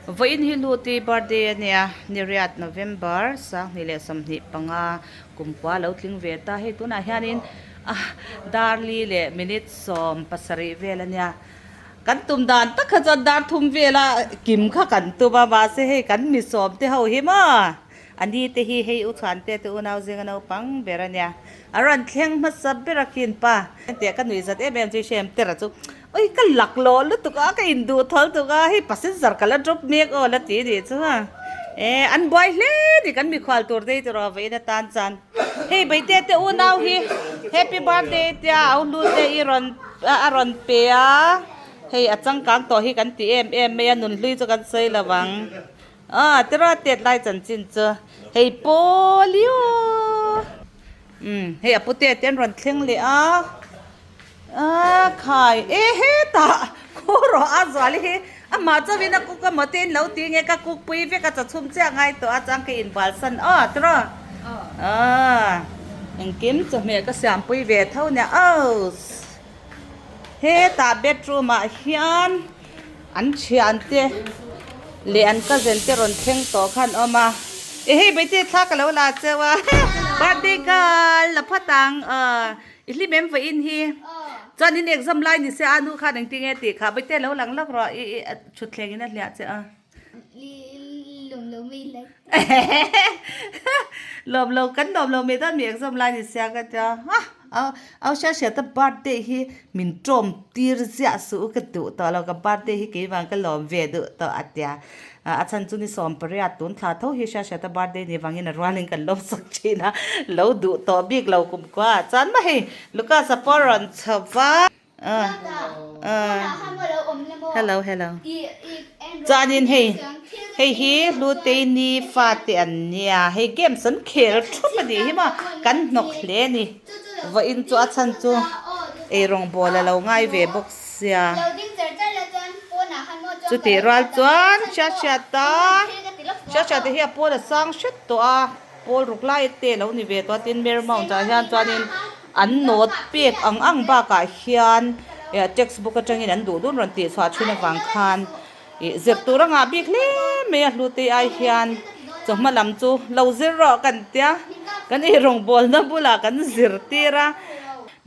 Vawiin hi Luti birthday a nia, Niriat November 2025 kumkua lo tling ve ta. Hei tunah hianin darli leh minute 17 vel a nia. Kan tum dan tak kha chuan dar thum vela kim kha kan tum a, mahse hei kan mi sawm te ho hi maw a ni te hi hei u chhuan te te unau zinga naupang ber a nia. A rawn thleng hmasa ber a khin pa. Hetiang ka nuih zat em em chu i hre em tera chu Oi ka lak lo lutuk a ka induh thawl tuk a hei passenger ka la drop mek aw la ti nih chu a e an buai hle ni kan mikhual tur te hi tiraw vawiin atan chuan hei Baite te unau hi happy birthday tia au hlu te i rawn a rawn pe a hei a changkang tawh hi kan ti em em mai a nunhlui chu kan sawi lo ang aw tiraw tet lai chanchin chu hei polio umm hei a pute te an rawn thleng leh a. A khai e hetah khaw rawh a zual hi amah chauhin a cook a maw te in lo ti nge ka cook pui vek a chawchhum chiah ngai tawh a chuan ka inbal san aw tiraw aw engkim chawhmeh ka siam pui ve tho nia aw hetah bedroom ah hian an thian te leh an cousin te rawn thleng tawh khan awm a e hei baite thla ka lo la cheu a birthday girl la phawt ang aw. I hlim em vawiin hi? Chuan in exam lai ni se a nu khan engtin nge tih kha Baite lo lang lawk rawh i i thutthleng in a hliah che a. Lawm lo mai lai. Lawm lo kan lawm lo mai dawn mi exam lai ni sia ka tia ha au au hria hria ta birthday hi min tawm tir ziah suh u ka duh tawh lo ka birthday hi keimah ka lawm ve duh tawh a tia. A chhan chu ni 18 tun thla tho hi hria hriata birthday ni vangin a rualin kan lo sak thin a, lo duh tawh bik lo kum kua ah chuan maw hei Lucas a pawh rawn chho va. Hello hello chuanin hei hei hi Hlutei ni fate an nia hei games an khel thup a nih hi maw kan hnawk hle a ni vawiin chu a chhan chu eirawngbawl a lo ngai ve bawk sia. Chutih rual chuan Hriathriata Hriathriata hi a pawl a sang hret tawh a, pawl ruk lai te lo ni ve tawh a, tin Marymount ah hian chuanin an note pek ang ang bakah hian textbook atangin an duh dun rawn tih chhuah thin avang khan ih zir tur a ngah bik hle mai a hlute ai hian chawhma lam chu lo zir rawh kan tia kan eirawng bawlna bulah kan zirtir a.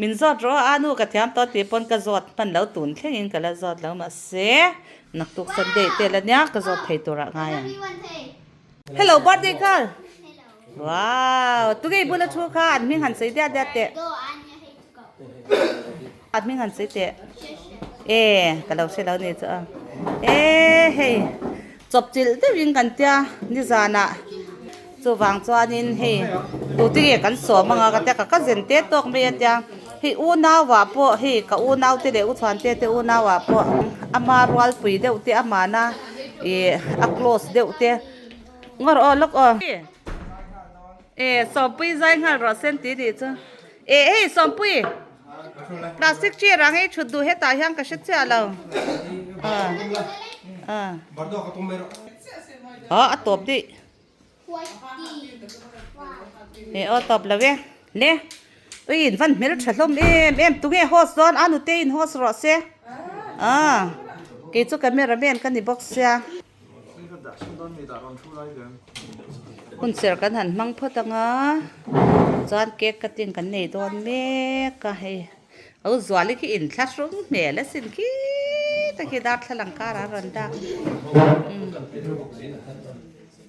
Min zawt rawh a, nu ka thiam tawh tih pawn ka zawt hman lo tun thlengin ka la zawt lo mahse naktuk Sunday te la nia ka zawt thei turah ngai ang. Hello birthday girl. Wow tunge i bula thu kha an hming han sawi diat diat teh. An hming han sawi teh. E ka lo hre lo ni chu a. E hei. Chawp chilh deuhin kan tia nizanah chuvang chuanin hei tute nge kan sawm anga ka tia ka cousin te tawk mai a tia hei unauah pawh hei ka unau te leh u chhuante te unauah pawh ama rualpui deuh te amana ih a close deuh te ngawr aw lawk aw e sawmpui zai nghal rawh sen tih nih chu e hei sawmpui. Plastic chair ang hei thut duh hetah hian ka hre chiah lo. Aw a tawp daih. E aw tawp lo e. Le ui in van hmel tha hlawm em em tunge host dawn a nute in host rawh se. A kei chu camera man ka ni bawk sia. Hun serh kan han hmang phawt ang a, chuan cake cutting kan nei dawn mek a hei lo zual hi khi inthlahrung hmel asin khi ta khi darthlalang karah a rawn dak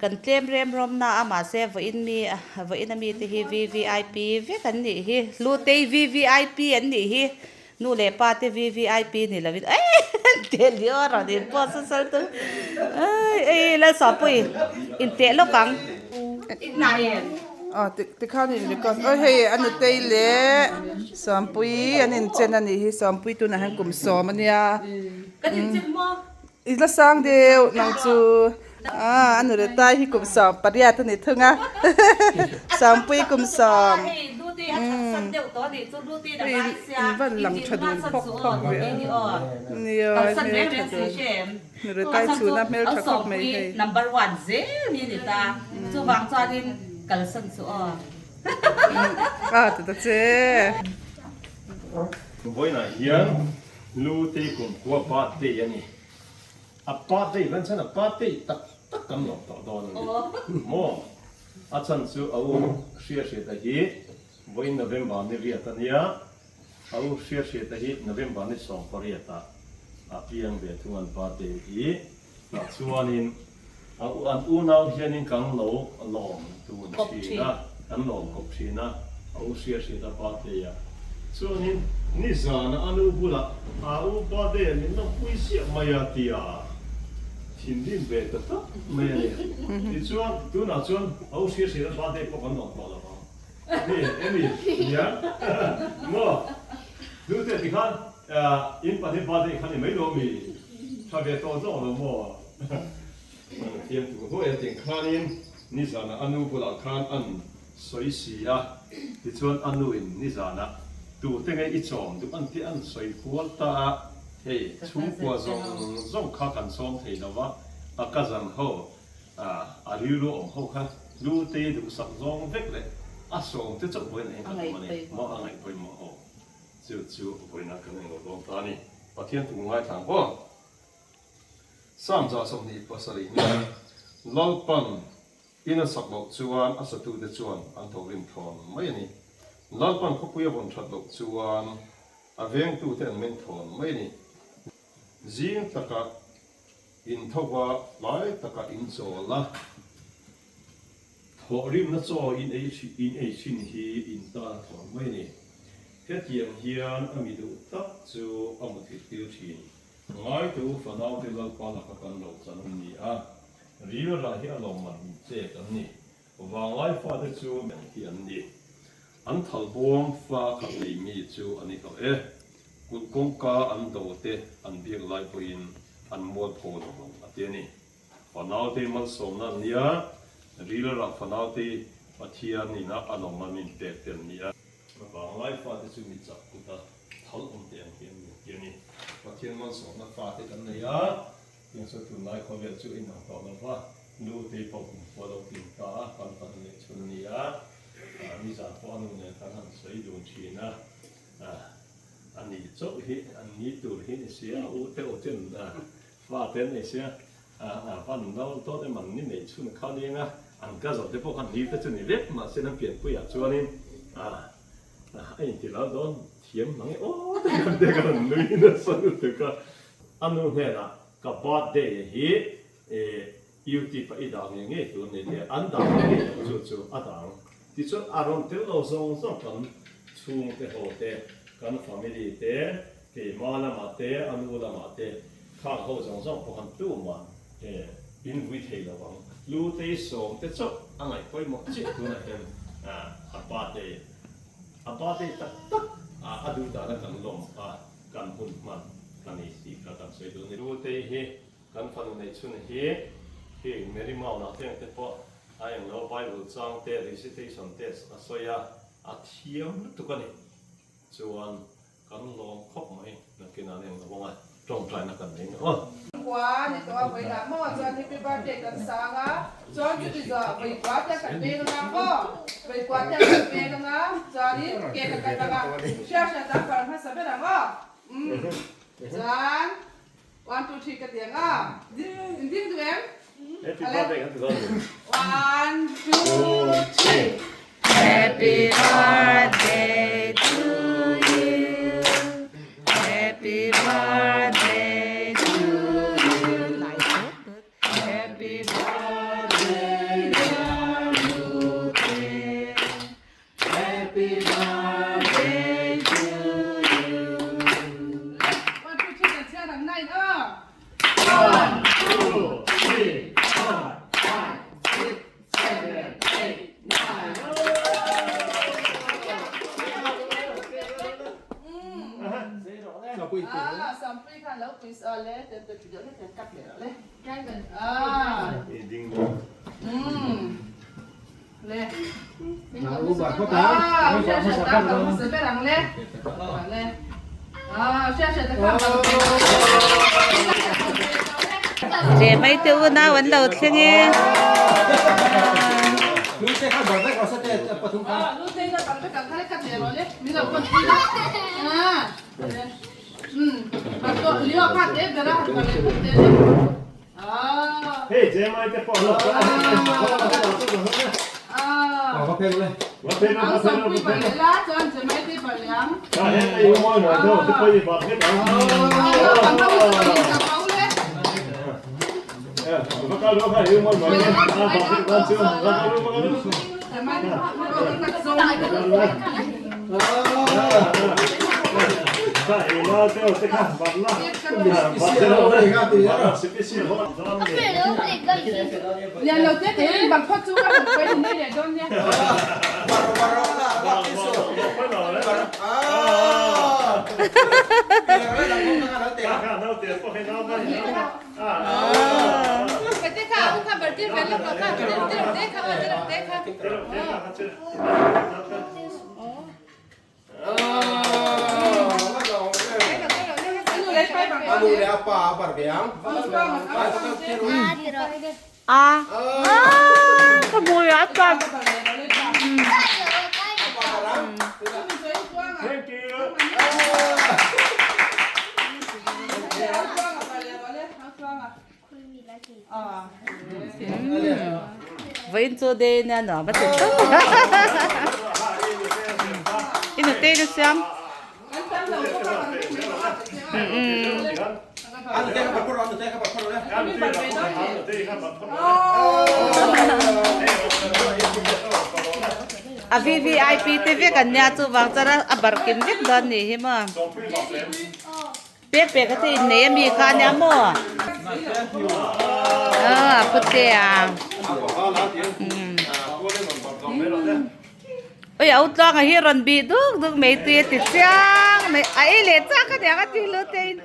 kan tlem rem rawm na a mahse vawiin mi vawiin ami te hi vvip vek an nih hi hlutei vvip an nih hi. Nu leh pa te VVIP ni lovin eii teh liau a rawn in post a sal chu eii eii Lalsawpui in teh lawk ang. Aw tikhan in record aw hei a nutei leh Sawmpui an inchen a nih hi Sawmpui tunah hian kum sawm a nia i la sang deuh nang chu a nule tai hi kum 18 a ni thung a Sawmpui kum sawm in van lang tha dun phawk phawk ve a nia hmel tha dun nule tai chhun a hmel tha khawp mai hei. A ti ta che. Vawiinah hian Lu te kumkhua birthday a ni. A birthday van chuan a birthday tak tak kan lawm tawh dawn a ni maw? A chhan chu a u Hriahriata hi vawiin November ni riat a nia, a u Hriahriata hi November ni 18 ah a piang ve thung an birthday hi tah chuanin a u an unau hianin kan lo lawm dun thin a, kan lawm kawp thin a, a u Hriahriata birthday ah chuanin nizana a nu bulah a u birthday ah min lawmpui ziah mai a tia. Thinrim ve ta tak mai a ni. Tichuan, tunah chuan a u hria hria birthday pawh kan lawm tawh lo ang. Ni, emi, nia? Maw? Hnute tikhan in pahnih birthday kha ni mai lo mi? Tha ve tawh zawk lo maw? An thiam tur huai a tih khanin nizanah a nu bulah khan an sawi si a. Tichuan a nuin nizanah tute nge i chawm duh an tih an sawi kual ta a. Hei, chhungkua zawng zawng kha kan sawm thei lo va, a cousin ho, a rilru awm ho kha lu te duhsak zawng vek leh a sawm te chauh vawiin a en kan awm a ni maw, a ngaih pawimawh ho chu chu vawiin ah kan englo dawn ta a ni. Pathian tum ngaithla ang aw. Psalm 27 nia Lalpan In a sak loh chuan a satute chuan an tho rim thawn mai a ni. Lalpan khawpui a vawn that loh chuan a vengtute an meng thawn mai a ni. Zing taka in tho va, tlai taka in chawl a, thawhrimna chaw in ei in ei thin hi in tan a thawn mai a ni. Hetiang hian a mi duh tak chu a muthilh tir thin. Ngaitu fanaute Lalpa laka kan lo chan a ni a. Ril rah hi a lawmman min pek an ni. Vanglai fate chu meng hi an ni. An thalbawm fa khat nei mi chu an ni hlauh e. Kulh kawngka an do te an biak lai pawhin an mualpho lo ang a ti a ni. Fanaute malsawmna an nia, ril rah fanaute Pathian ina a lawmman min pek te an ni a. Vanglai fate chu mi chak kuta thal awm te ang hi an ni a ti a ni. Pathian malsawmna fate kan nei a. Tiang sawi tunlai khawvel chu inang tawh lo va, nu te pawh kum khua lo tling ta a, kan fanu neih chhun a ni a, nizan pawh a nu nen kan han sawi dun thin a, a ni chauh hi an ni tur hi ni sia, a u te aw chen fa te an nei sia, a van no dawn em an ni neih chhun kha ni anga, an ka zawh te pawh khan ni te chu ni vek mahse an pianpuiah chuanin a inti lal dawn thiam mang e aw te kan te kan nui nasa lutuk a. A nu hnenah ka birthday hi YouTube ah i dah ngei ngei tur ni tih an dah ngei ngei lo chu chu a dang. Tichuan a rawn tel lo zawng zawng kan chhungte ho te, kan family te, keima lamah te, a nu lamah te khang ho zawng zawng pawh han tumah in vui thei lo ang. Hlutei sawmte chauh a ngaih pawimawh chiah tunah hian a birthday a birthday tak tak a duh dana kan lawm a. Kan hun hman a ni tih kha kan sawi duh a ni. Nutei hi kan fanu neih chhun hi heng Mary Mount ah teng te pawh a eng lo Bible chang te recitation te a sawi a, a thiam lutuk a ni. Chuan kan lawm khawp mai nakinah an eng lo ang a, tawngtaina kan nei ngei aw. Kua ni tawh a vawiinah maw chuan happy birthday kan sang a chuan chuti zawh vawi kua te kan peng anga maw vawi kua te kan peng anga chuanin cake a cut anga hria hria ta far hmasa ber ang aw umm chuan one two three ka ti anga in ding duh em Happy birthday kan ti dawn ni. One two three. Happy birthday to you Happy birthday to you Happy birthday dear Lute Happy birthday to you One two three kan chhiar ang nine aw. One two three four five six seven eight nine. Ah, sampui khan lo pui sa le, te te ti deuh hlek hian cut leh rawh le. Ah. Umm. Le. Ah, hria hria ta ka hmasa ber ang le. Le. Ah, hria hria ta ka Ve mai te unau an lo thleng e. A ka hmui ah chuan Vawiin chu day nia nuam a ti tawp i nute in a siam A VVIP te vek an nia chuvang chuan a barkim vek dawn ni hi maw. Pek pek a te innei ami kha ania maw? Aw a pute a. Oi au tluanga hi rawn bih duk duk mai tui a ti chiang mai a ei leh chak aniang a ti hlu te in.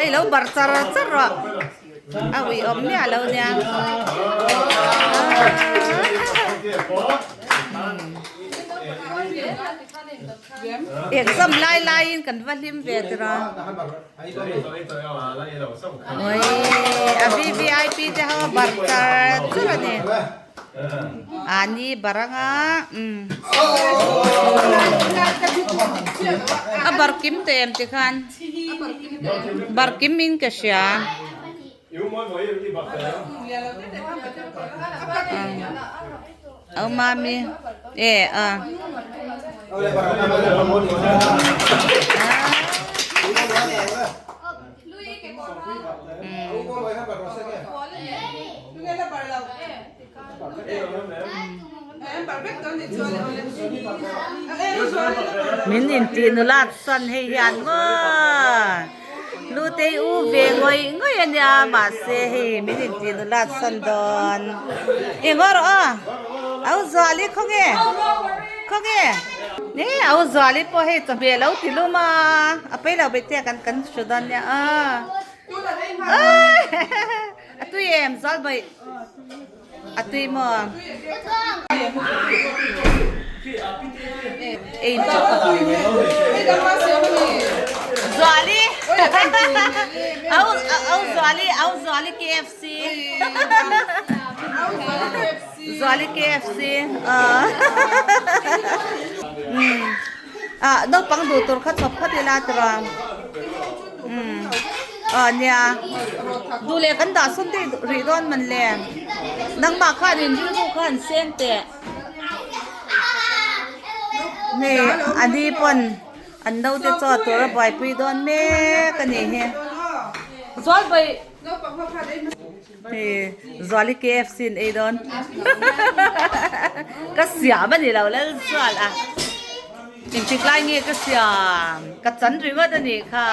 Ei lo bar char char rawh a ui awm miah lo nia. Exam lai laiin kan va hlim ve tura. Oi a VVIP te ho bar char char a ni. Ani bar anga umm a bar kim teh em tikhan bar kim in ka hria. Au mami e a. Min intih nulat san hei hian maw Lutei u ve ngawih ngawih a nia mahse hei min intih nulat san dawn eng aw rawh aw au Zuali khawnge khawnge ni au Zuali pawh hei chawhmeh lo ti lum a a pawi lo bete kan kan hru dawn nia aw a tui em Zual bawih. A tui maw? Ei chawp a. Zuali. Au au Zuali au Zuali KFC. Zuali KFC. Ah naupang duh tur kha chawp phawt ila tiraw. Umm aw nia duh leh kan dah sawn daih rih dawn man le nangmah khan in rilru kha an seng teh hei a ni pawn an naute chaw tur a buaipui dawn mek a nih hi zual bawi hei zuali KFC an ei dawn ka siam a ni lo lal zual a. Engtik lai nge ka siam? Ka chan ringawt a nih kha.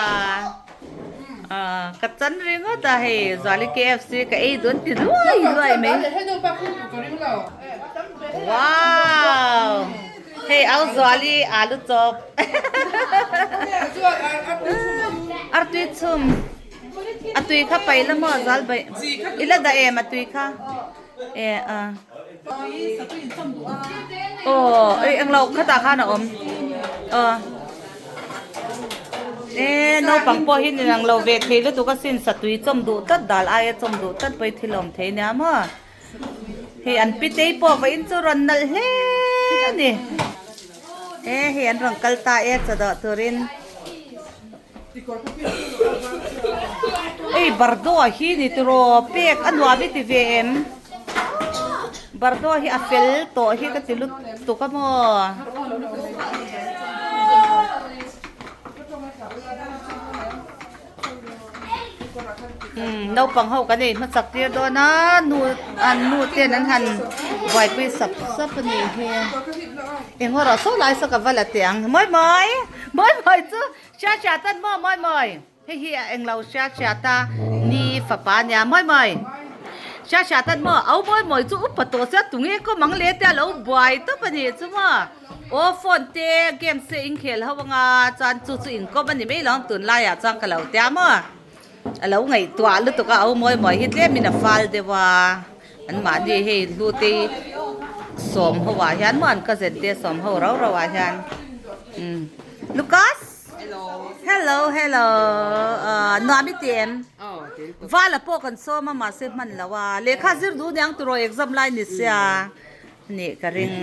Ah, ka chan ringawt a hei Zuali KFC ka ei dawn ti luai luai mai. Wow! Hei au Zuali alu chawp. Artui chhum. A tui kha pai la maw Zual bai. I la dah em a tui kha? E a. Aw ei englo khatah khan a awm aw e naupang pawh hi inang lo ve thei lutuk asin satui chawm duh tlat dal aia chawm duh tlat pawh hi thil awm thei nia maw hei an pitei pawh vawiin chu rawn nalh hle a ni e hei an rawn kal ta e chawdawh turin. Ei Bardo hi ni tiraw pek a nuam i ti ve em? Bardo hi a fel tawh hi ka ti lutuk a maw? Umm naupang ho kan ei hmasak tir dawn a nu an nu ten an han buaipui sap sap a nih hi eng erawh saw lai saw ka va la teh ang mawi mawi mawi mawi chu Hria hria tan maw mawi mawi hei hi a englo hria hria ta ni fapa nia mawi mawi hria hria tan maw au mawi mawi chu upa tawh sia tunge kawm ang le te a lo buai tawp a nih chu maw aw phone te games te inkhel ho anga chuan chu chu inkawm a ni mai lo ang tunlaiah chuan ka lo tia maw a lo ngaihtuah lutuk a au mawi mawi hi tlemin a fal deuh a anmahni hei hlute sawm ho ah hian maw an cousin te sawm ho rau rau ah hian umm. Lucas Hello hello ah nuam i ti em Vala pawh kan sawm a mahse hman lo a lehkha zir duh niang turaw exam lai ni sia nih ka ring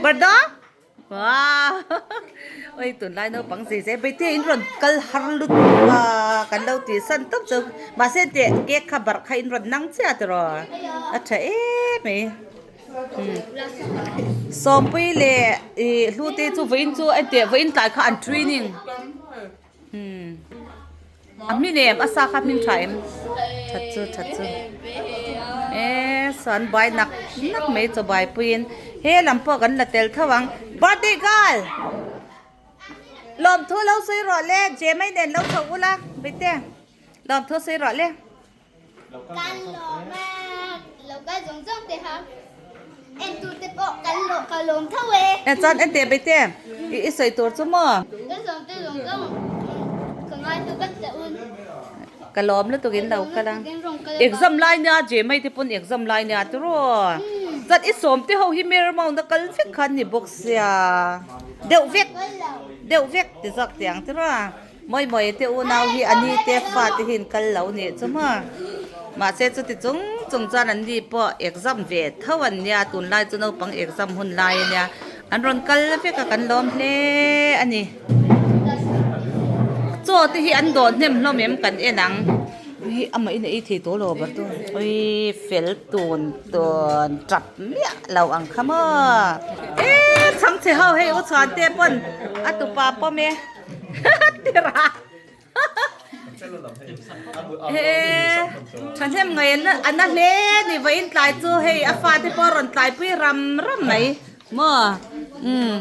Barda wow oi tunlai naupang zei zei Beite in rawn kal har lutuk a kan lo tih san tawp chu mahse teh cake kha barh kha in rawn nang chiah tiraw a tha em mai. Sawmpui leh ih hlute chu vawiin chu a teh vawiin tlai kha an training umm a hmin em a sa kha hmin tha em that chu that chu eee saw an buai nak nak mai chaw buaipuiin he lam pawh kan la tel tho ang birthday girl lawmthu lo sawi rawh le Jemai nen lo chho ula bete lawmthu sawi rawh le. Kan lawm a, lo kal zawng zawng te ha. En tur te pawh kan lawh ka lawm tho e. E chuan en teh bei te, i i sawi tur chu maw? Ka zawng te zawng zawng ka ngai chu ka che un. Ka lawm lutuk in lo kal a. Exam lai nia je mai te pawn exam lai nia tiraw. Chuan i sawm te ho hi Marymount a kal vek kha an ni bawk sia. Deuh vek deuh vek ti zawk tiang tiraw. Mawi mawi te unau hi a ni te fa te hi an kal lo nih chu maw. Mahse chuti chung chung chuan an ni pawh exam ve tho an nia tunlai chu naupang exam hun lai a nia an rawn kal vek a kan lawm hle a ni. Chaw te hi an dawh hnem hlawm em kan en ang. Hi amah in a ei thei tawh lo ber tu ui fel tun tun tap miah lo ang kha maw. Eee chhangchhe ho hei u chhuan te pawn a tupa pawm e. Thahnem ngaih a na hle ni vawiin tlai chu hei a fate pawh a rawn tlaipui ram ram mai maw umm.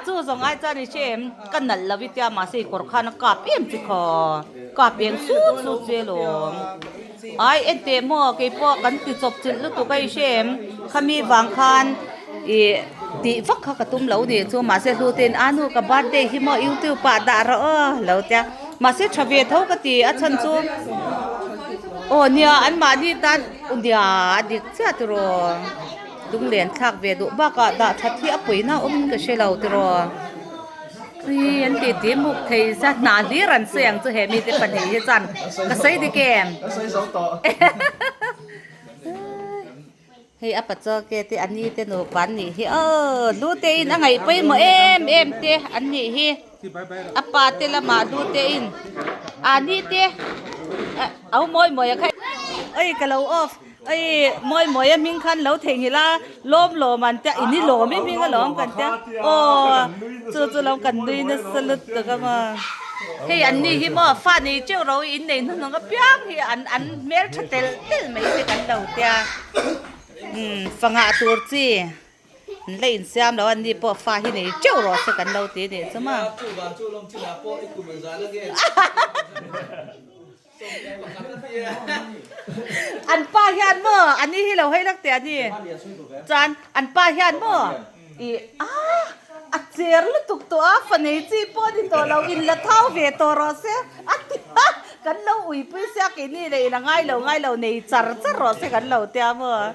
Chu zawng ai chuan i hre em ka nalh lo i tia mahse i kawr khan a kap em chi khaw kap eng sut sut che lawm. Ai enteh maw keipawh kan ti chawp chilh lutuk a i hre em khami vang khan ih tih vak kha ka tum lo nih chu mahse hlutein a nu ka birthday hi maw youtube ah dah rawh aw lo tia mahse tha ve tho ka ti a chhan chu aw nia an mahni tan nia a dik chiah tiraw lunglen thlak ve duh bakah dah that hi a puina awmin ka hre lo tiraw. Ui an ti ti muk thei sa hna hlir an sawi ang chu he mite pahnih hi chuan ka sawi dik em? Ka sawi zo tawh. Hei a pachaw ke te a ni te nupa an nih hi aw lu te in a ngaih pawimawh em em te an nih hi a pa te lamah lu te in a ni te au mawi mawi a kha oi ka lo off. Oi mawi mawi a hming khan lo theihnghilh a lawm lawm an tia in i lawm i hming alawm kan tia aw chu chu lo kan nui nasa lutuk a maw hei an ni hi maw fa nei teuh ro in nei hnuhnung apiang hi an an hmel tha telh telh mai te kan lo tia umm fa ngah tur chi an la insiam lo a ni pawh fa hi nei teuh rawh se kan lo ti anih chu maw. An pa hian maw ani hi lo hei lak teh ani chuan an pa hian maw I ah a cher lutuk tawh a, fa nei chi pawh a ni tawh lo, in la thau ve tawh rawh se a ti a, kan lo uipui sia keini leh in a ngai lo ngai lo nei char char rawh se kan lo tia maw.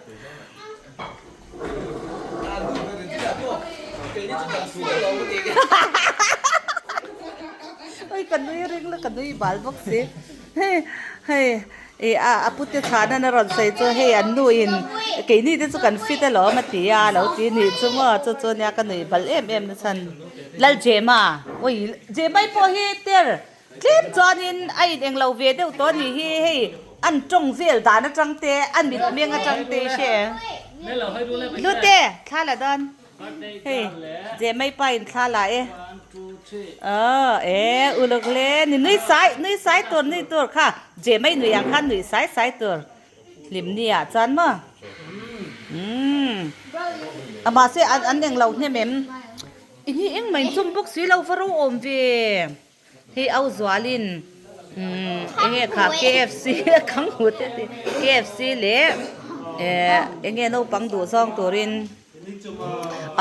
Oi ka nui ring la ka nui bal bawk si hei hei i a a pute chhana na rawn sawi chu hei an nu in keini te chu kan fit alawm a ti a lo ti nih chu maw chu chu nia ka nui bal em em na chhan Laljema oi Jemai pawh hi ter Tlem chuanin a in englo ve deuh tawh a nih hi, hei an tawng vel dan atang te, a mitmeng atang te i hre em? Hlute, thla la dawn. Hei, Jemai pa in thla la e. Aw, e, uluk hle ni, nui sai, nui sai tur, nui tur kha, Jemai nui ang khan nui sai sai tur. Hlim ni ah chuan maw? Umm. Mahse an englo hnem em? I hi engmah in chum bawk si lo va ro awm ve. Hei au zualin umm enge kha KFC a khang hmu te ti KFC leh eh enge naupang duh zawng turin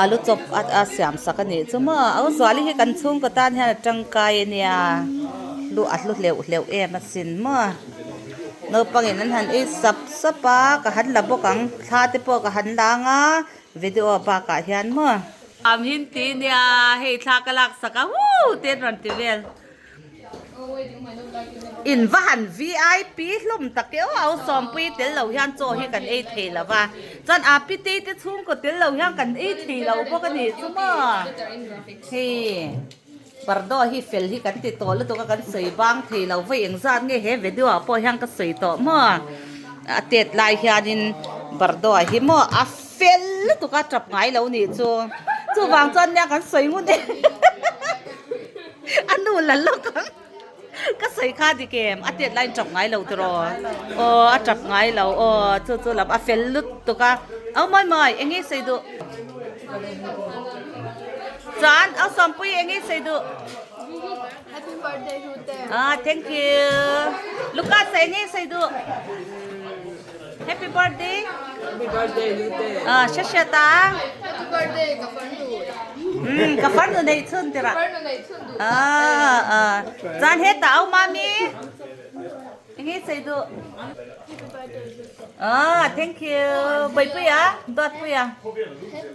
alu chawp a siam sak a nih chu maw au zuali hi kan chhungkaw tan hian a tangkai a nia hlu a hlu hleuh hleuh em asin maw naupangin an han ei sap sap a ka han la bawk ang thla te pawh ka han la ang a video bakah hian maw. Am hin ti nia hei thla ka lak sak a huu te an rawn ti vel. In va han vip hlawm tak e aw au sawmpui tel lo hian chaw hi kan ei thei lo va chuan a pitei te chhungkaw tel lo hian kan ei thei lo bawk a nih chu maw hei pardo hi fel hi kan ti tawh lutuk a kan sawi bang thei lo vawi engzat nge he video ah pawh hian ka sawi tawh maw a tet lai hianin pardo hi maw a fel lutuk a tap ngai lo nih chu chuvang chuan nia kan sawi ngun e a nu la lawk ang ka sawi kha dik em a tet laiin tap ngai lo tiraw aw a tap ngai lo aw chu chu lam a fel lutuk a au mawi mawi eng nge sawi duh chuan au sawmpui eng nge sawi duh Happy birthday Hlute ah thank you Lucas eng nge sawi duh Happy birthday. Happy birthday Lute. Ah, hre hre ta. Happy birthday ka farnu. Ka farnu nei chhun tira. Farnu nei chhun du. Ah, ah. Chuan he ta au mami. Enge sei du. Happy birthday Lute. Ah, thank you. Bai puia, dot puia. Happy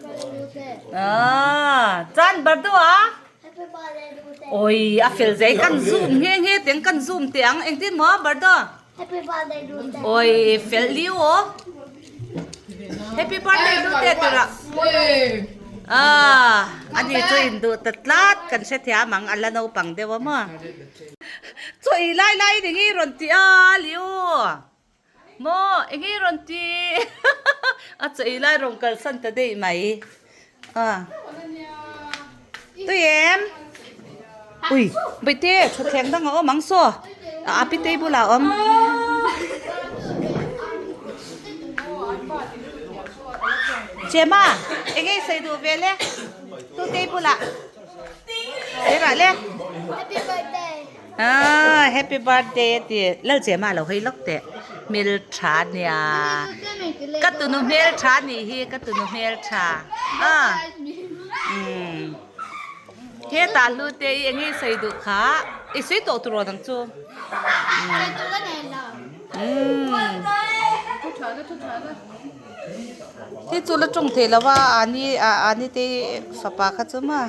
birthday Lute. Ah, chuan bardu ah. Happy birthday Lute. Oi, a fel zai kan zoom nge nge teng kan zoom te ang engtin mo bardo. Happy birthday Dute. Oi fel liu aw. Happy birthday Dute tura. Ah, ani chu in duh ta tlat kan hre thiam ang ala naupang deuh a maw. Chaw ei lai lai in enge i rawn ti a liu. Maw enge i rawn ti a chaw ei lai rawn kalsan ta daih mai. Ah. Tui em. Ui, Baite, thutthleng dang a awm ang saw. A pi table ah a awm. Chema, eng nge i sawi duh vel e? Tu table ah. Sirah le. Happy birthday. Ah, happy birthday a ti. Lal Chema lo hawi lawk teh. Hmel tha nia. Ka tunu hmel tha nih hi, ka tunu hmel tha. Ah. Umm. Hetah hlu te i enge i sawi duh kha i sawi tawh tur ang chu. Hi chu la tawng thei lo va ani ani te fapa kha chu maw.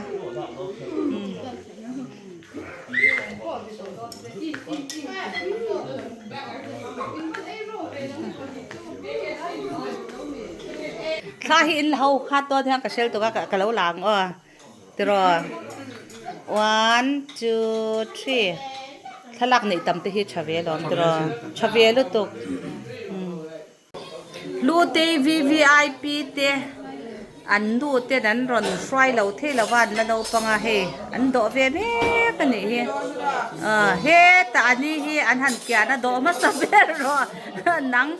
Thla hi in ho kha tawn hian ka hrial tuk a ka lo lang aw. Tiraw one two three thlalak neih tam te hi tha ve alawm tiraw tha ve lutuk lu te vvip te an nu ten an rawn hruai lo thei lo va an la naupang a hei an dawh ve mek a nih hi ah hetah a ni hi an han kian a dawh hmasa ber rawh nang.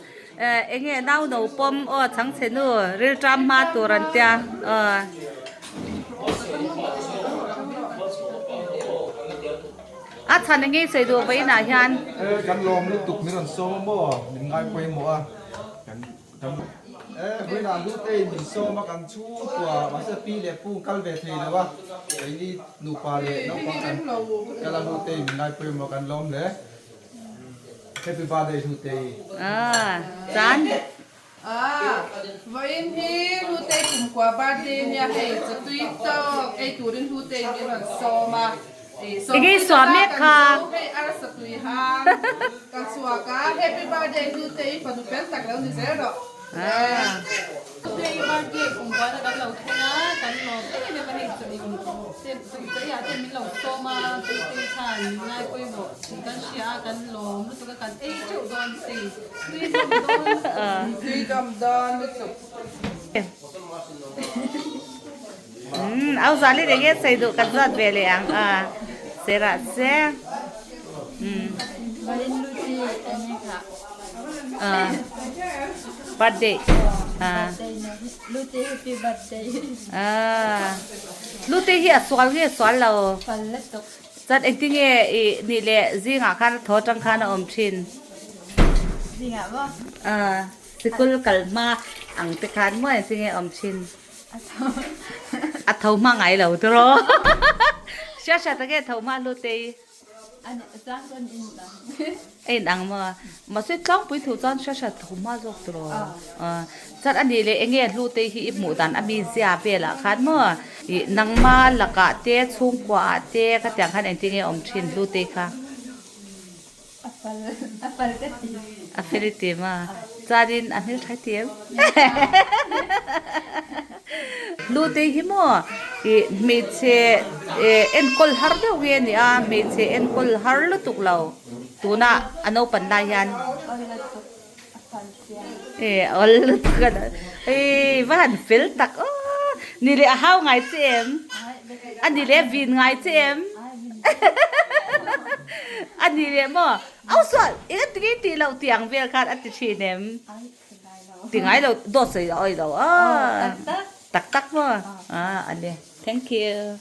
Eng nge nau no pawm aw chhangchhe nu rilṭam hma tur an tia aw. A chhan eng nge sawi duh vawiinah hian. Kan lawm lutuk min rawn sawm a maw min ngaipawimawh a kan kan. E vawiinah Hlutei min sawm a kan chhungkua mahse pi leh pu kal ve thei lo a, keini nupa leh naupang kan kal a Hlutei min ngaipawimawh kan lawm hle. Happy birthday Hlutei. Ah, chan. Ah, vawiin hi Hlutei kumkua birthday nia hei chatui tawk ei turin Hlutei min rawn sawm a. Enge i suah mek kha? Hei arsa tui hang ka chhuak a, happy birthday Hlutei fanu fel tak lo ni zel rawh. Hlutei birthday kum buaina kan lo thleng a, kan lawm em em a hei chaw in chaw eiah te min lo sawm a, Hlutei khan min ngai pawimawh tih kan hria a, kan lawm lutuk a, kan ei teuh dawn hei tui dawm dawn lutuk. Tui dawm dawn lutuk. Umm au zali leh nge sei duh kan zawt ve leh ang a serah che umm ah birthday ah ah lute hi a sual nge sual lo chuan engtinge i nih leh zingah khan thaw atang khan a awm thin ah sikul kal hma ang te khan maw engtinge awm thin. A tho hma ngai lo tiraw. Hria hria tak e tho hma Hlutei. A in ang maw. Mahse tlangpui thu chuan hria hria tho hma zawk tiraw. Chuan a nih leh enge Hlutei hi i hmuh dan a mi zia velah khan maw ih nangma lakah te chhungkua ah te khatiang khan engtin nge awm thin Hlutei kha. A fel i ti ma? Chuanin a hmeltha i ti em? Hlutei hi maw ih hmeichhe enkawl har deuh nge a ni a, hmeichhe enkawl har lutuk lo tuna a naupan lai hian e awl lutuk a ei va han fel tak aw ni leh a hau ngai che em a ni leh a vin ngai che em a ni leh maw au sual eng a ti ngei tih loh tih ang vel khan a ti thin em ti ngai lo dawt sawi a awih lo a tak tak maw a a ni thank you.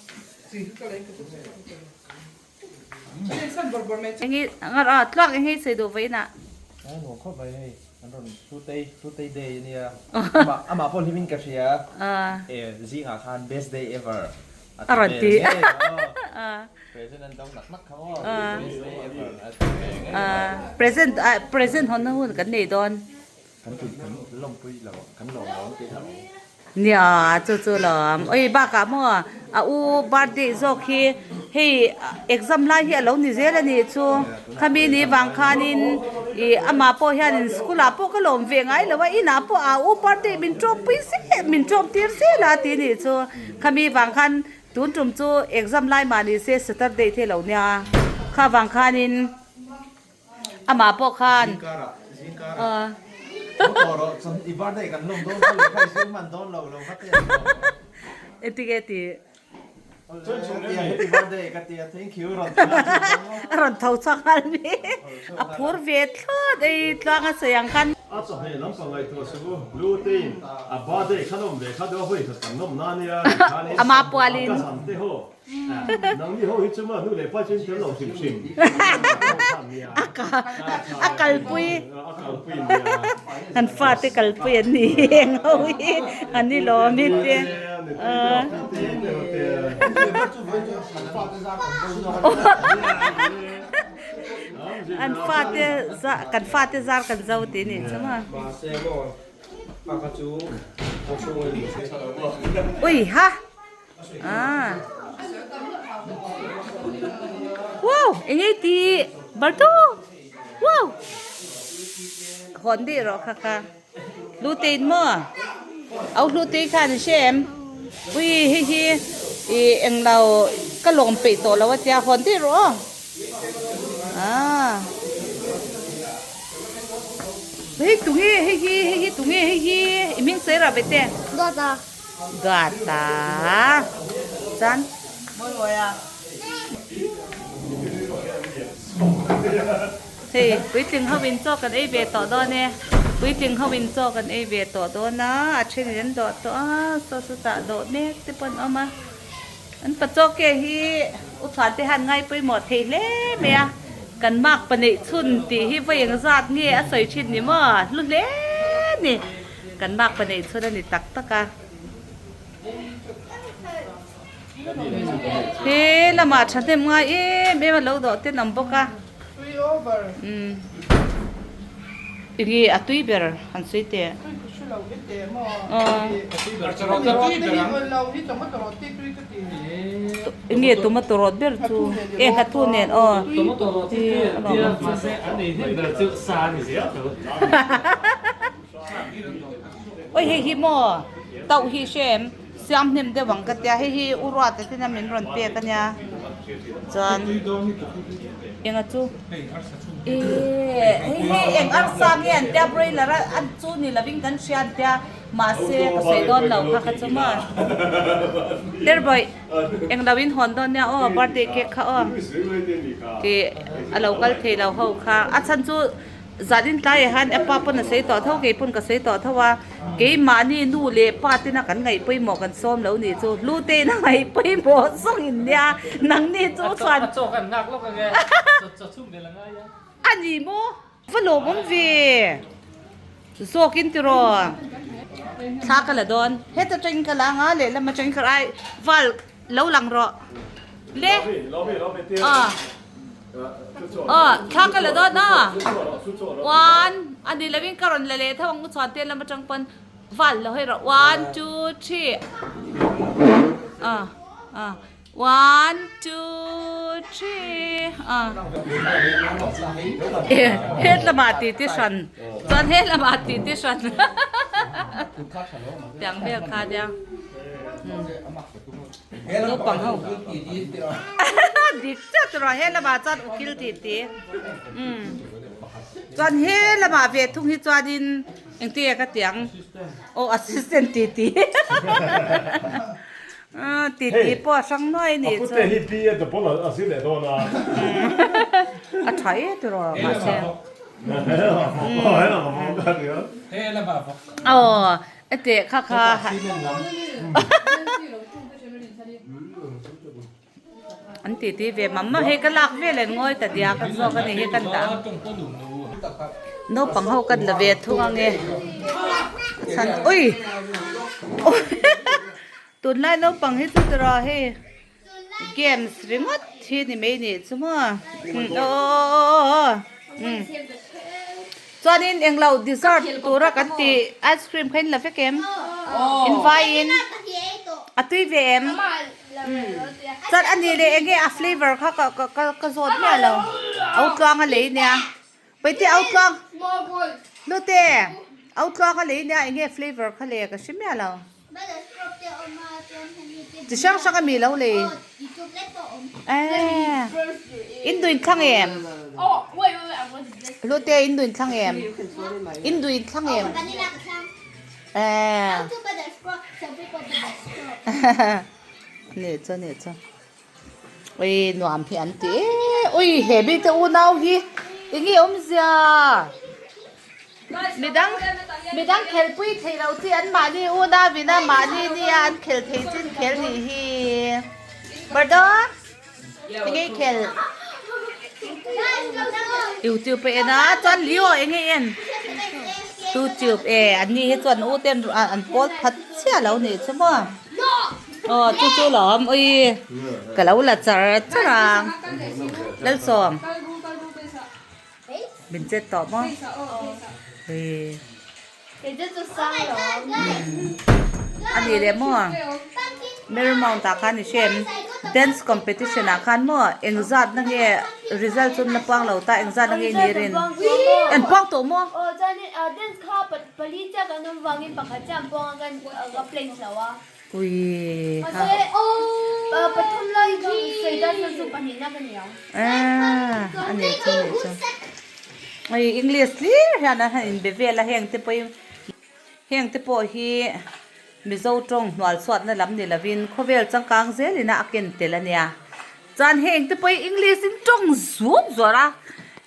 Engi ngar a tluak engi sei duh vawiin ah. A nuam khawp mai hei an rawn Hlutei Hlutei day ania amah amah pawh hlim in ka hria e zingah khan best day ever a rawn ti ngei aw present an dawng nak nak kha maw best day ever a ti ve ngei present present hawnna hun kan nei dawn. Kan tih kan lawmpui lo kan lawm lo an tih hlauh ang. Nia chu chu lawm. Oi bakah maw a u birthday zawk hi hei exam lai hi a lo ni zel a nih chu. Khami ni vang khanin ih amah pawh hianin school ah pawh ka lawm ve ngai lo a inah pawh a u birthday min tawmpui zel min tawm tir zel a ti nih chu. Khami vang khan tun tum chu exam lai mah ni se Saturday te lo nia. Kha vang khanin. Amah pawh khan. Zingkarah, zingkarah. Tho tawh rawh, chuan i birthday kan lawm dawn kha lehkha i zir hman dawn lo, lo va teh rawh. Engtinge ti? Tia happy birthday ka tia, thank you rawn ti nghal chu dawn maw? A rawn tho chhuak nghal mai. A phur ve thlawt ei tluang a sawi ang khan. A chawhmeh lampang ngaihtuah suh u, Lutein a birthday kha nawm ve kha deuh a hawi khat kan nawm na nia ti khanin Amah pualin. a ka zam te ho. Nangni ho hi chu maw nu leh pa chu in tel lo hrim hrim. A kalpui. A kalpui nia. An fate kalpui an ni eng ho hi an ni lawm hi te. An fate kan fate zar kan zo tih ni chu maw. Ui ha. Ah. Wow, eng ei ti Bartu. Wow. Hawn dih rawh kha kha. Lutein maw? Au Hlutei khan i hre em? Ui hei hi i eng lo ka lawm peih tawh lo a tia hawn dih rawh aw. Ah. Hei tunge hei hi hei hi tunge hei hi i hming sawi rah ve te. Dawt a. Gata chuan hei puitling ho in chaw kan ei ve tawh dawn e puitling ho in chaw kan ei ve tawh dawn a a then in an dawh tawh a saw chutah dawh mek te pawh an awm a an pachaw ke hi u chhuan te hian ngai pawimawh thei hle mai a kan mark pahnih chhun tih hi vawi engzat nge a sawi thin ni maw hlu hle a ni. Kan makpa neih chhun a ni tak tak a. He lamah thahnem ngai em em a lo dawh ten awm bawk a. Umm enge a tui ber han sawi teh. Enge tomato rawt ber chu e nghathu nen aw. Oi hei hi maw tauh hi hre em siam hnem deuh ang ka tia hei hi u ruata ten a min rawn pek a nia chuan enga chu ehh hei hi eng arsa nge an tia broiler a an chu ni lovin kan hria an tia mahse ka sawi dawn lo kha kha chu maw Terbawih eng lo in hawn dawn nia aw birthday cake kha aw tih a lo kal thei lo ho kha a chhan chu. Zan in tlaiah hian a pa pawn a sawi tawh tho, kei pawn ka sawi tawh tho a, keimahni nu leh pa tena kan ngaih pawimawh kan sawm lo nih chu, hlu tein a ngaih pawimawh zawng in nia, nangni chu chuan. A chaw kan nghak lawk ange, chaw chhum vel a ngai a. A ni maw? Va lawmawm ve zawk in tiraw? Thla ka la dawn, heta tangin ka la anga lehlam atangin ka la ai val. Lo lang rawh le. Aw aw thla ka la dawn a. One a ni lovin ka rawn la leh tho ang u chuan te lam atang pawn val lo hei rawh one two three aw aw one two three aw he lamah tih ti hran chuan he lamah tih ti hran tiang vel kha nia. Naupang ho dik chiah tur a he lamah chuan ukil tih ti umm chuan he lamah ve thung hi chuanin engtin nge ka tih ang aw assistant tih ti tih ti pawh a hrang nuai a nih chu a tha e tiraw mahse aw. Ete kha kha an ti ti ve mamma hei ka lak vel an ngawi ta diak a zawk a ni hi kan dah naupang ho kan la ve thung ange chhan ui tunlai naupang hi chu tiraw hei games ringawt hi ni mai nih chu maw aw aw chuanin englo dessert tura kan tih ice cream kha in la vek em in vaiin a tui ve em chuan a nih leh enge a flavour kha ka ka ka zawt miah lo au tluang a lei nia paite au tluang hnute au tluang a lei nia enge flavour kha le ka hre miah lo. Chi hrang hrang a mi lo lei. Eeh in duin thlang em? Hlute in duin thlang em? In duin thlang em? Eeh nih chu nih chu ui nuam hi an ti e ui he bik te unau hi enge awmzia. Midang midang khelpui theih loh chi an mahni unau in a mahni nia an khel thei chin khel nih hi. Pardon? Enge i khel? YouTube a en a chuan Leo enge i en? YouTube e an ni hi chuan u ten an pawl phat chiah lo nih chu maw. Aw chu chu lo awm ui ka lo la char char a Lalsawm. Min chet tawh maw? Hei. A nih leh maw? Marymount ah khan i hre em? Dance competition ah khan maw engzat na nge result chu an la puang lo ta engzat na nge i nih rin? An puang tawh maw? Ui ha. Ah a nei chu a nei chu. Ui English hlir hian an han inbe vel a heng te pawh hi heng te pawh hi Mizo tawng hnual chhuatna lam ni lovin khawvel changkang zelin a ken tel a nia. Chuan heng te pawh hi English in tawng zut zuar a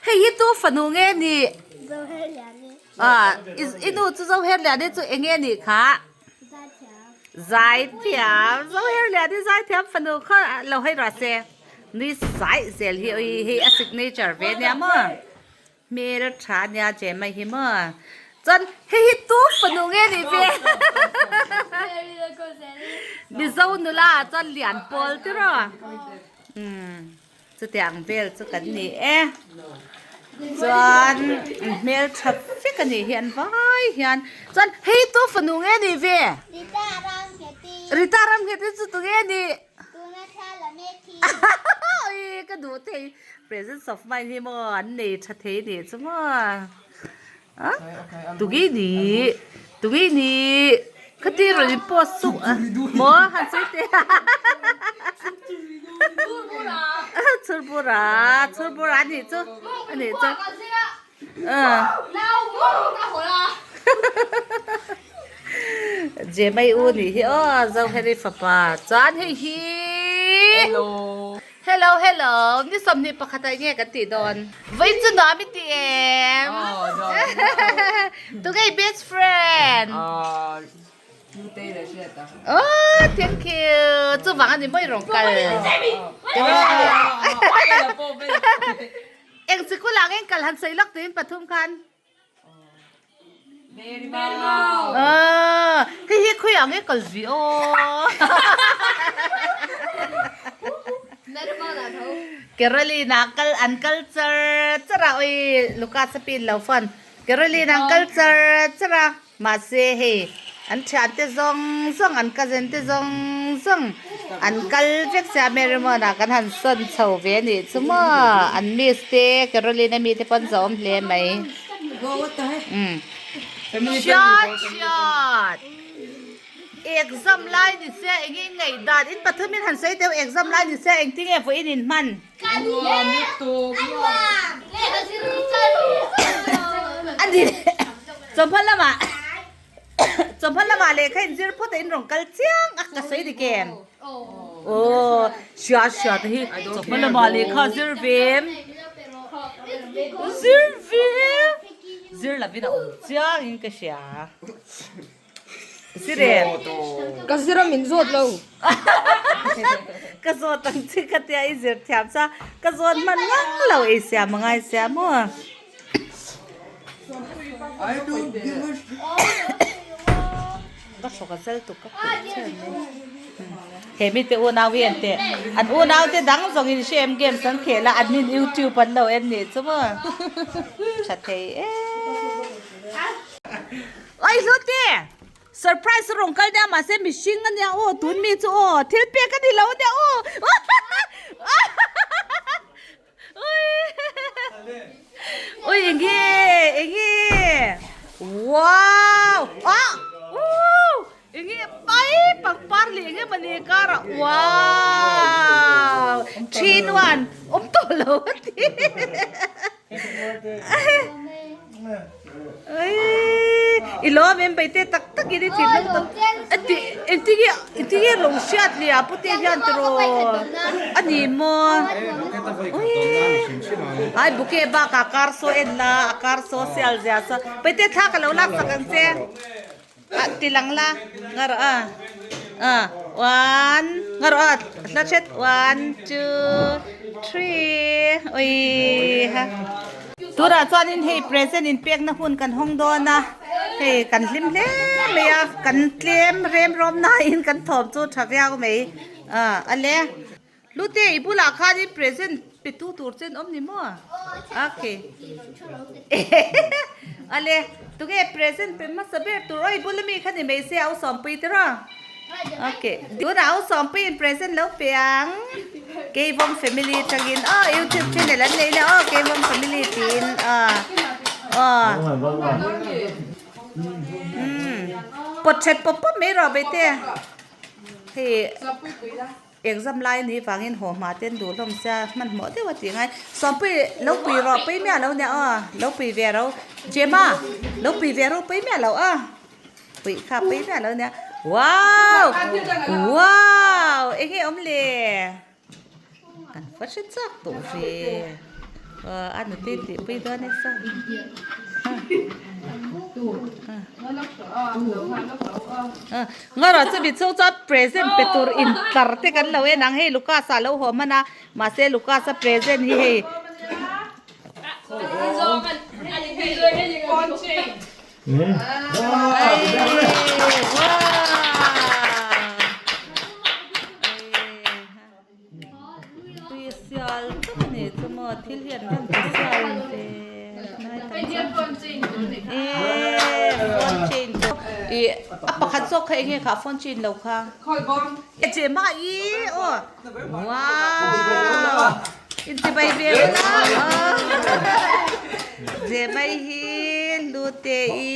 hei hi tu fanu nge ni? Ah i nu chu Zoherliani chu eng nge nih kha? Zaithiam Zoherlian hi zaithiam fanu kha lo hei rawh se nui saih zel hi ui hei a signature ve nia maw hmel tha nia che mai hi maw. Chuan hei hi tu fanu nge nih ve? Mizo nula ah chuan lian pawl tiraw? Umm chutiang vel chu kan ni e. Chuan hmeltha vek a nih hi an vai hian. Chuan hei tu fanu nge nih ve? Rita Ramngheti. Rita Ramngheti chu tu nge nih? Tuna thla la mek hi. Ui ka duh thei presence of mind hi maw an nei tha thei nih chu maw. A tunge ni tunge ni khati rawn in post chu maw han sawi teh chhurbura chhurbura a nih chu a nih chu Jemai u nih hi aw Zoheri fapa chuan hei hi Hello hello ni 21 ah nge kan tih dawn vawiin chu nuam i ti em tunge i best friend oh thank you chuvang a ni mawi rawng kal eng sikul ah nge kal han sawi lawk tuin pathum khan. Hei hi khawiah nge kal zui aw. Caroline ah kal an kal char char a oi Lucas a pin lo phone Caroline an kal char char a mahse hei an thian te zawng zawng an cousin te zawng zawng an kal vek sia Marymon ah kan han sawn chho ve a nih chu maw an miss te Caroline a mi te pawn zawm hle mai umm shot shot exam lai ni se eng nge ngaih dan in pathum in han sawi teuh exam lai ni se engtin nge vawiin in hman a ni chawhma lamah chawhma lamah lehkha in zir phawt a in rawn kal chiang a ka sawi dik em aw hria hria te hi chawhma lamah lehkha zir ve em zir ve zir lovin a awm chiang in ka hria. Ka zir a min zawt lo. Ka zawt ang chi ka tia i zir thiam sa ka zawt hman ngang lo ei siam a ngai sia maw. Ka hrawk a zel tuk ka khuh chen mai. He mite unau hi an teh an unau te dang zawng in hre em games an khel a an nin youtube an lo en nih chu maw. Tha thei em. Oi Hluti! Surprise a rawn kal nia mahse mihring a nia aw tun mi chu aw thil pek a ni lo nia aw Oi enge enge wow ah ooh enge pai pangpar leh enge mawni karah wow three in one awm tawh lo a ti. I lawm em bai te tak tak in i thin lo tak ati engtinge engtinge lo hriat leh a pute hian tiraw a ni maw ai bouquet bakah car saw en la a car saw sial zia saw pai te thla ka lo lak sak ang che. Ah ti lang la nga rawh a ah one nga rawh a hla hret one two three ui ha tunah chuanin hei present inpekna hun kan hawng dawn a hei kan hlim hle mai a kan tlem rem rawm nain kan thawm chu tha viau mai ah a le. Hlute i bulah khanin present pe tu tur che an awm ni maw? Okay. Ale, tunge present pe hmasa ber tur aw i bula mi kha ni mai se au sawmpui te rawh. Okay. Tunah au sawmpui in present lo pe ang. Keivawm family tangin aw YouTube channel an nei la aw Keivawm family tiin aw. Aw. Umm. Pawt that pawp pawp mai rawh Beite. Hei. Exam lai ni vangin haw hma te an duh hlawm sia hmanhmawh deuh a tih ngai. Sawmpui lo pui rawh pui miah lo nia aw lo pui ve ro Gemma lo pui ve ro pui miah lo a puih kha pui miah lo nia wow wow eng nge awm le kan va hre chak tawh ve aw a nute tih pui dawn e saw. Ngarawh chu mi chhung chuan present pe tur in tlar te kan lo en ang hei Lucas ah lo haw hman a mahse Lucas a present hi hei. Tui sial tak a ni chu maw thil hian kan ti sial ve phone chain ih a pakhat zawk kha eng nge kha phone chain lo kha che mah i aw wow inchibai ve ula che mai hi lu te i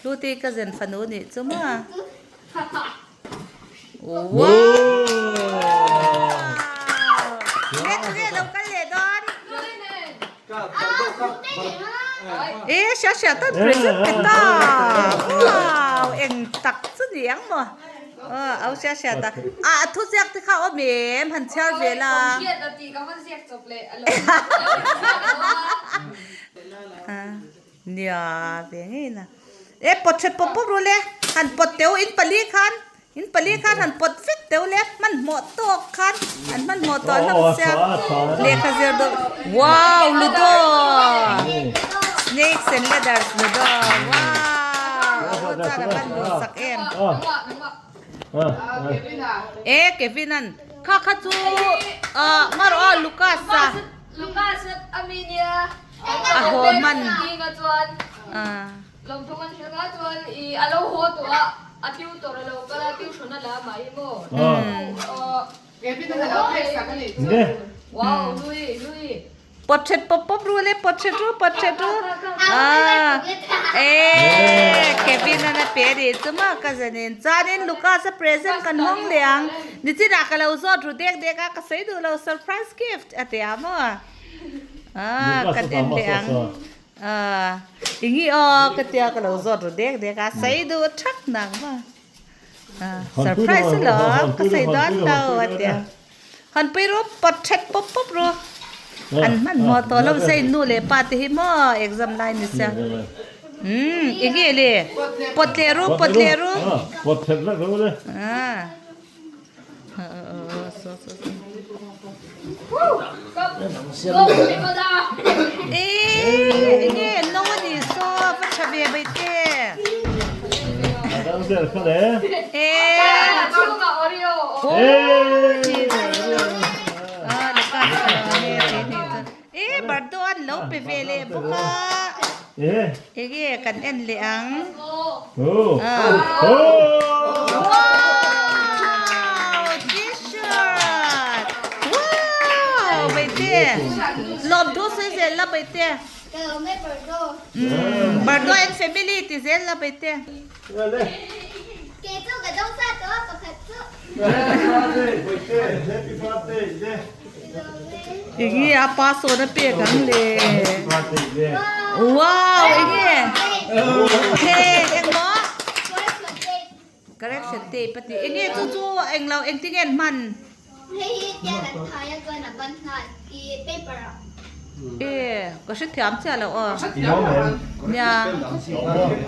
lu te ka zen fanu nih chu maw wow nge lo kal leh dawn e hria hria tan present pe ta wow eng tak chu ni ang maw aw hria hria ta a thu ziak te kha awm em han chhiar ve la Nia ve ngei na. E pawt hre pawp pawp ru le, han pawt teuh in pali khan, in pali khan han pawt vek teuh le, hmanhmawh tawk khan an hmanhmawh tawh hlawm sia, lehkha zir deuh, wow ludo, snakes and ladders ludo, wow a hu chuan a van duh sak em. E Kevin an kha kha chu ngarawh a Lucas a. Lucas a mi nia. A haw hman. Pawt ṭhet pawp pawp ru le pawt ṭhet ru pawt ṭhet ru eh Kevin an a pe a nih chu maw ka zanin chuanin Lucas a present kan hawng leh ang nichinah ka lo zawt ru dek dek a ka sawi duh lo surprise gift a ti a maw. Ah, kan en leh ang. Ah, ingi aw ka tia ka lo zawt ru dek dek a, sei duh thak nak ma. Ah, surprise lo, ka sei dawn lo a tia. Han pui ru, pawt that pawp pawp ru. An hman maw tawh lo sei nu leh pa te hi maw exam lai ni sia. Hmm, ingi le. Pawt leh ru, pawt leh ru. Pawt that vek ru le. Ah. Enge kan en leh ang. Wow! T-shirt! Wow! Baite! Lawm thu sawi zel la baite. Bardo and family ti zel la baite. Enge a pa sawn a pek ang le. Wow! Enge? Pen engmaw? Correction tape a ti. Enge chu chu englo engtinge an hman? E ka hre thiam chiah loh aw. Nia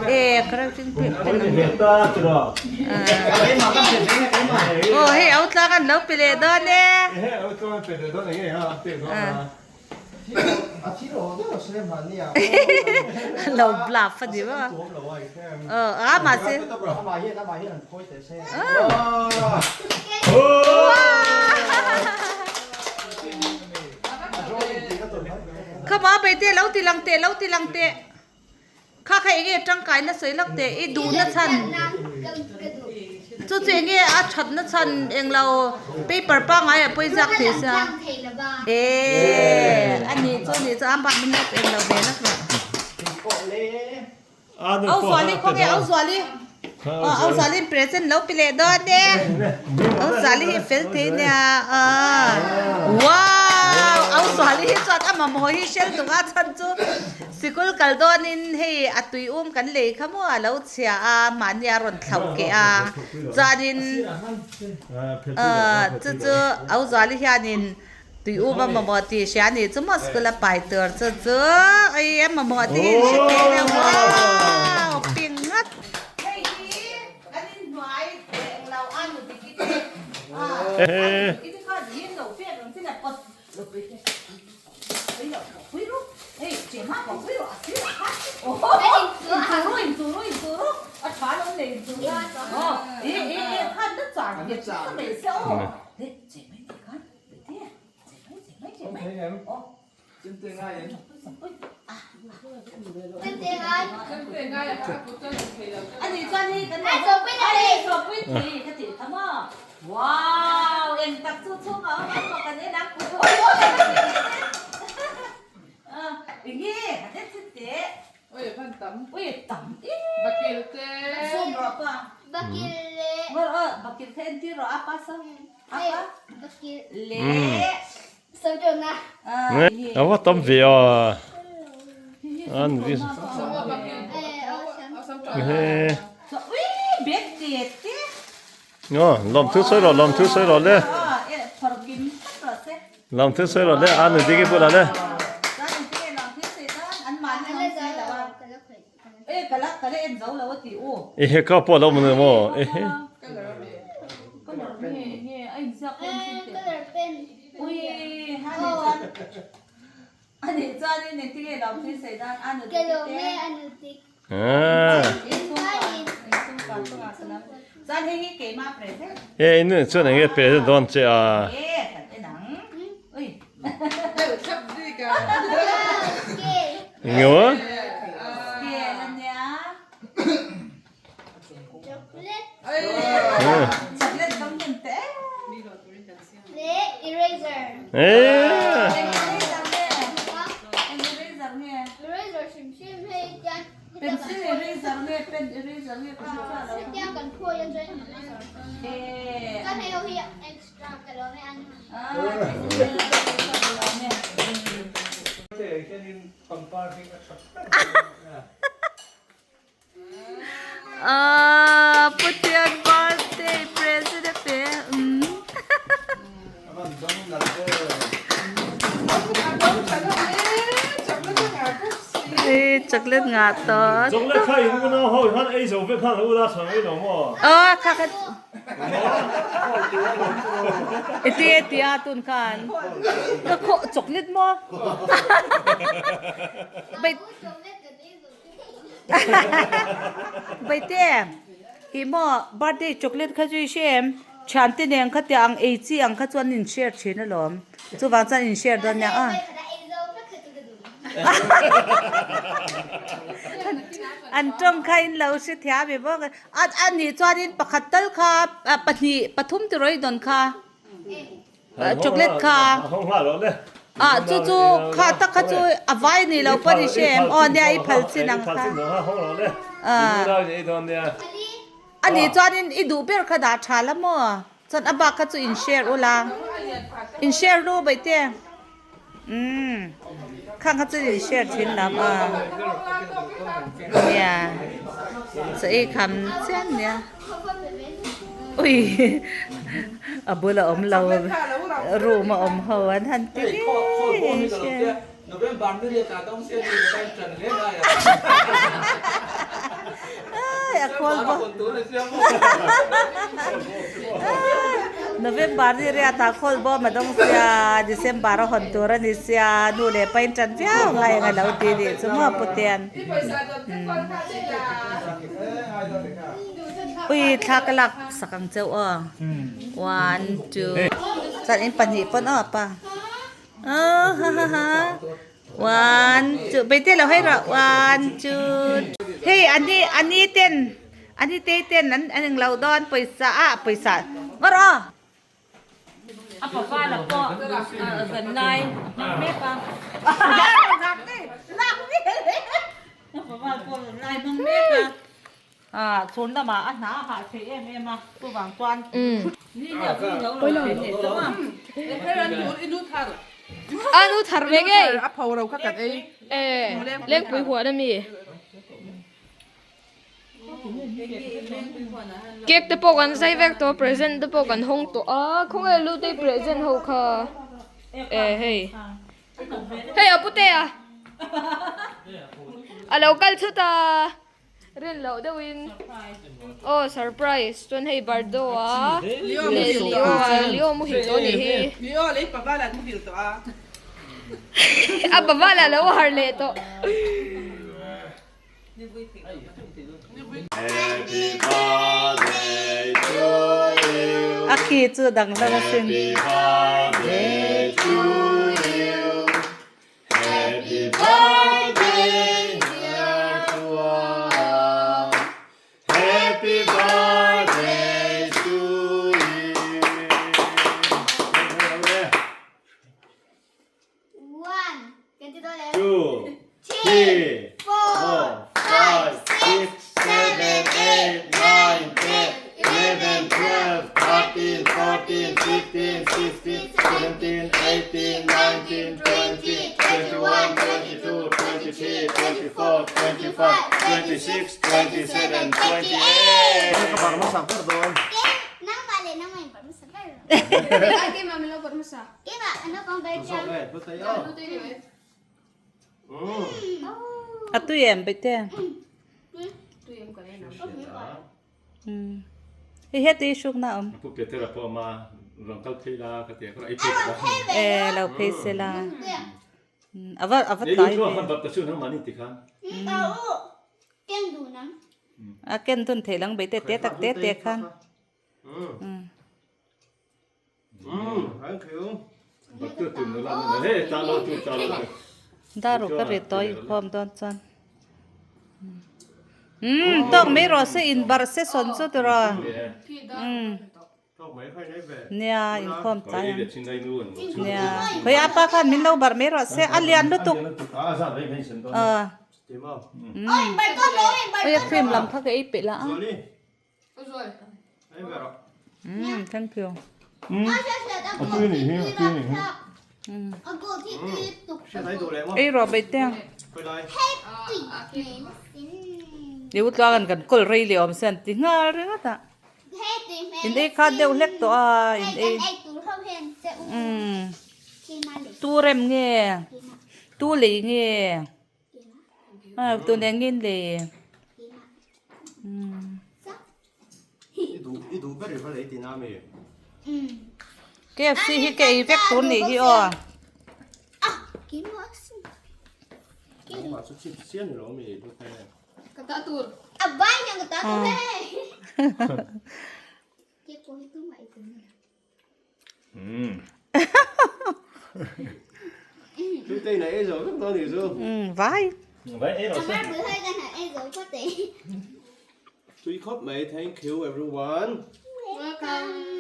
e correcting tape te ang aw hei au tlang an lo pe leh dawn e. Lo bluff a ni maw aw a mahse. Khama beite lo ti lang teh lo ti lang teh kha kha enge tangkai na sawi lak teh i duh na chhan chu chu enge a that na chhan englo paper pangngai ah pawh i ziak thei sia eh a nih chu a nih chu a mah min lo pe englo ve lak rawh. Au Zuali khawnge Au Zuali aw Au Zuali in present lo pe leh dawn e Au Zuali hi fel thei nia wow Au Zuali hi chuan a mamawh hi hrial tuk a chhan chu sikul kal dawnin hei a tui um kan lei kha maw a lo chhia a mahni a rawn thlauh keh a chuanin chu chu Au Zuali hianin Tui u va mamawh tih hria a nih chu maw school a pai tur chu chu oi a mamawh tih hi in hre thei deuh wow ping nghat. Hei hi kan inhnuai leh englo a nu diki te a nu diki te khan yin lo pek ang chi le pawt lo pui te pui lo pui ru hei chema pawh pui ru a sir a khan. A va tam ve a an vi lawmthu sawi rawh lawmthu sawi rawh le lawmthu sawi rawh le a nudiki bulah le. Ehe ka pawh a lo awm ani maw ehe. E inu chuan enge pe dawn che a. Engemaw? Ah, Putian birthday present a pe. Ê, chocolate ngà to. Chocolate kha in unau ho khan ei zo vek khan ula chang ei lo maw? Ờ, kha kha. Iti tia tun khan. Ka kho chocolate maw? Bai Baite, ih maw birthday chocolate kha chu i hre em? Thiante nen kha tiang ei chi ang kha chuan in share thin alawm. Chuvang chuan in share dawn nia a. An tawng kha in lo hre thiam i bawk a. A nih chuanin pakhat tal kha pahnih pathum ti rawi dawn kha. Chocolate kha ah chu chu kha tak kha chu a vai ni lo pawh ni hre em aw nia i phal chin ang kha ah a nih chuanin i duh ber kha dah tha la maw chuan a bak kha chu in share ula in share ru baihte umm khang kha chu in share thin lam a nia chaw ei kham chian nia. Ui a bula awm lo room a awm ho an han ti ngei sia. A khawl bawk November ni riat ah khawl bawm a dawng sia December a hawn tur a ni sia nu leh pa in tan viau ngai ang a lo ti nih chu maw Putian. Ui thla ka lak sak ang cheu aw one two chuan in pahnih pawn aw pa aw ha ha ha one two beite lo hei rawh one two hei ani ani ten ani te ten an an englo dawn pawisa ah pawisa ngawr aw. A papa la pawh zan lai a hmang mek a. A papa pawh zan lai a hmang mek a. Ah chhun lamah a hna a hah thei em em a chuvang chuan ni hi a vung lo lo thei nih chu a. A nu thar ve ngei. A pho ro kha kan ei. E lengpui huan ami. Cake te pawh kan zai vek tawh a present te pawh kan hawng tawh a khawnge lu te present ho kha e hei hei a pute a a lo kal chhut a rin loh deuh in aw surprise chuan hei bardo a leh leo a leo muhil tawh a nih hi leo leh pavala an muhil tawh a a pavala lo har leh tawh. Happy birthday to you. A khi chu dang hlauh asin. Happy birthday to you. Happy birthday dear Tuan. Happy birthday to you. One, kan ti dawn em? Two, three, four, five, six, seven, eight, nine, 10, 11, 12, 13, 14, 15, 16, 17, 18, 19, 20, 21, 22, 23, 24, 25, 26, 27, 28. Ka bar hmasa ber dawn. Nangmah leh nangmah in bar hmasa ber. Keimah min lo bar hmasa. Keimah a naupang ber Zawk chiang. e, hlut aih aw. A tui em Bete? Hei heti hrukna a awm. Pu Petera pawh a awm a, rawn kal phei la ka ti a, ka rawn ei phei ta. E lo phei se la. A va a va tlai ve. A ken dun theih lang Bete te tak te te khan. Daru ka ri tawh inkhawm dawn chuan umm tawk mai rawh se in barh se sawn chu tiraw umm nia inkhawm tlai ang nia khawi apa khan min lo barh mai rawh se a lian lutuk ah ui a cream lam kha ka ei peih la a. Umm thank you. Ei rawh bei te ang. I u tluang an kan kawl rei leh awm se an ti nghal ringawt a. In ei khat deuh hlek tawh a in ei. Umm tu rem nge tu lei nge. Tu nen ngin le. KFC hi ka ei vek tur nih hi aw. Vai. Tui khawp mai, thank you everyone. Welcome.